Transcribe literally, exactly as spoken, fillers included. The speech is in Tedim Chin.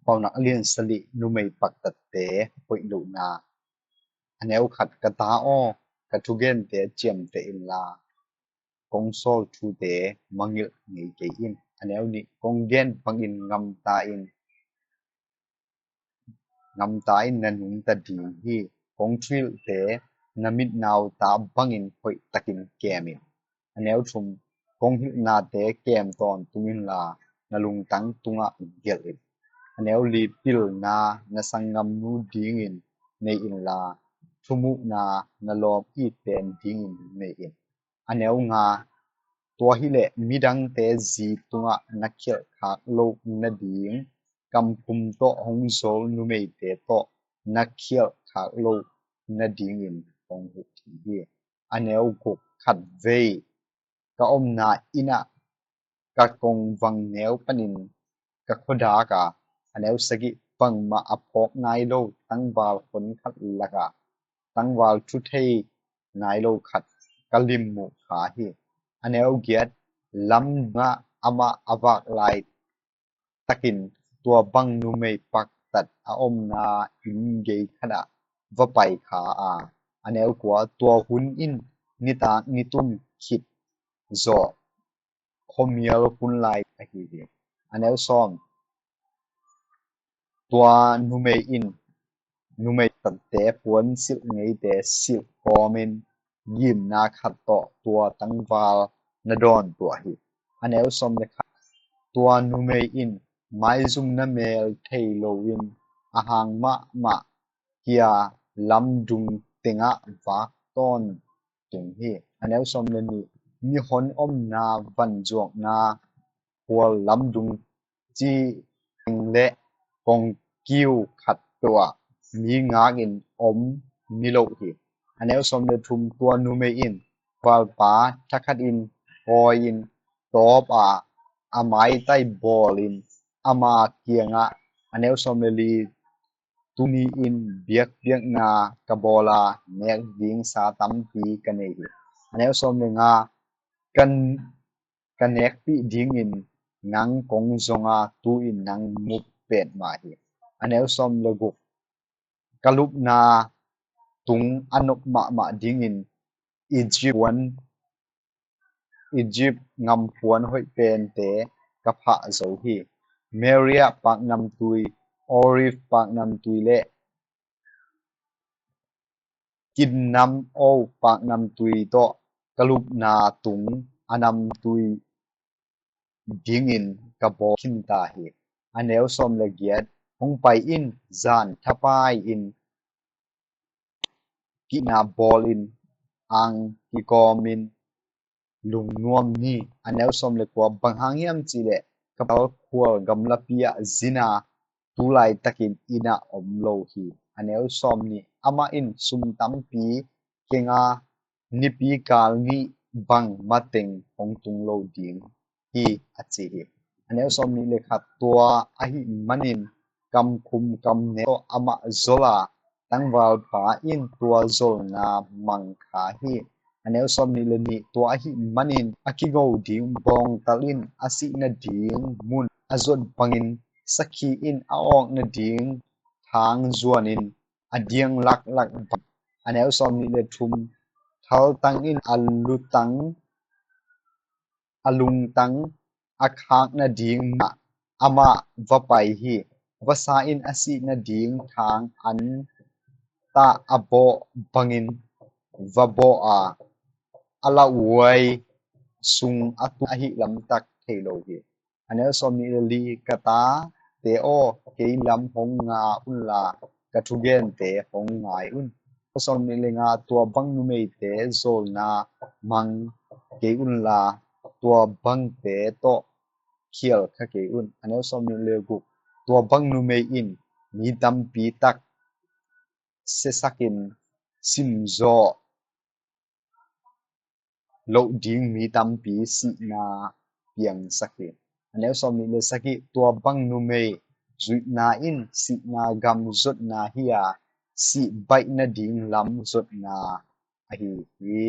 Paunak a lian sagih, numei paktatte hoih lohna. A neu khat, ka ta aw, ka thugente ciamteh inla, kong sawl thute mangngilh ngei kei in. A neu nih, kong gen bangin gamta in, gamta in na nungta ding hi. Kong thuhilhte na mitnauta bangin hoihtakin kem in. A neu thum, kong hilhnate kem tawntung inla, na lungtang tungah gelh in. A neu li, pilna na sanggamnu dingin nei inla, thumuhna na lawm it pen dingin nei in. A neu nga, tua hileh midangte zi tungah na khialh khak loh nading, kamkhum tawh hong zol numeite tawh na khialh khak loh nadingin hong huh ding hi. A neu guk, khatvei ka omna inn ah ka kongvang neu panin ka khuadak a. A neu sagih, bangmah a phawk nai lo tangval hon khat lakah tangval thu thei nai lo khat ka limmuh kha hi. A neu giat, lam dungah amah a vak lai takin tua bang numei paktat a omna inn gei khat ah va pai kha a. A neu kua, tua hun in nitak nitum khit zawh khuamial hun lai ahi hi. A neu sawm, tua numei in numei paktatte puansilh ngeite silh kawmin gimna khat tawh tua tangval na dawntuah hi. A neu sawm le khat, tua numei in maizumna mel thei loin a hang mahmah hi a, lamdung tengah vak tawntung hi. A neu sawm le nih, mihon omna vanzuakna khual lamdung cih teng le kongkiu khat peuhah mi ngakin om ni lo hi. A neu sawm le thum, tua numei in valpa thakhatin kawi-in tawp a, a maitai bawlin ama kiangah, a neu sawm le li, tuni-in biakpiakna ka bawl a, nek ding sa tampi ka nei hi. A neu sawm le nga, kan ka nekpih dingin nang kong zong a, tu-in nang mu petmah hi. A neu sawm le guk, ka lupna tung a nop mahmah dingin Egypt puan, Egypt ngampuan hoih pente ka phah zo hi. Meriah paknamtui, Olive paknamtui le Kidnappo paknamtui tawh ka lupna tung a namtui dingin ka bawl khinta hi. A neu sawm le giat, hong pai in, zan thapai-in kihna bawlin ang kikawmin lungnuam ni. A neu sawm le kua, bang hang hiam cihleh ka pal khual gamlapi ah zin a, tu laitakin inn ah om lo hi. A neu sawm nih, amah in sum tampi keng a, nipi kal nih bang mateng hong tung lo ding hi, a ci hi. A neu sawm nih le khat, tua ahih manin kamkhum kamnek tawh amah zol a, tangvalpa in tua zolna mang kha hi. A neu sawm nih le nih, tua ahih manin a kigo ding bawngtal in a sih nading mun a zuat bangin, sakhi in a awk nading thang zuanin a diang laklak bang. A neu sawm nih le thum, thaltang in a lutang a lungtang a khak nading mah amah va pai hi. Vasa in a sih nading thang an tah a bawh bangin va bawh a, a lauhuai sung a tung ahih lamtak thei lo hi. A neu sawm nih le li, ka tate aw, kei lam hong nga unla, ka thugente hong ngai un. Sawm nih le nga, tua bang numeite zolna mang kei unla, tua bangte tawh khial kha kei un. A neu sawm nih le guk, tua bang numei in mi tampi tak siasakin simzawh loh ding mi tampi sihna piangsak hi. A neu sawm nih le sagih, tua bang numei zuihna in sihna gam zotna hi a, sih baih nading lam zotna ahi hi.